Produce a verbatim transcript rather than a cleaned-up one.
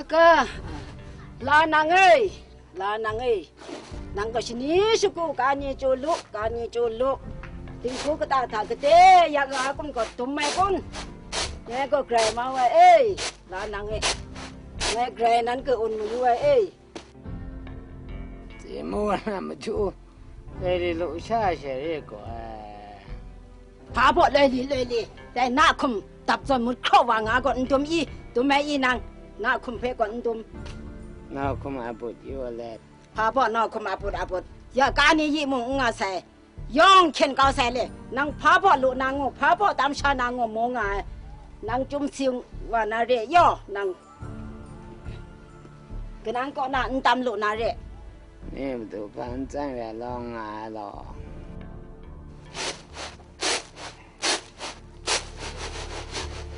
Aka, la nang e, la nang e, nang gaw shani shagu ka ni chyu lu, ka ni chyu lu, dinghku kata hta gade ya ga a kum gaw dum ai kun? Ngai gaw grai mau ai e, la nang e, ngai grai nan ke un mayu ai e. Tsi mu na matu, loi li lu sha she re gaw ai. Hpa baw loi li, loi li, dai na hkum dap zawn mut hkraw wa nga gaw n dum i, dum ai i nang, na hkum hpe gaw n dum. Na hkum a but yu let. Hpa baw na hkum a but a but, ya ka ni yi mung n nga sai, yawng hkyen kau sai le, nang hpa baw lu na ngu, hpa baw tam sha na ngu mu nga ai, nang chyum si wa na re yaw, nang kanang kaw na n tam lu na re. Ni matu hpa n tsang re lawng nga ai law.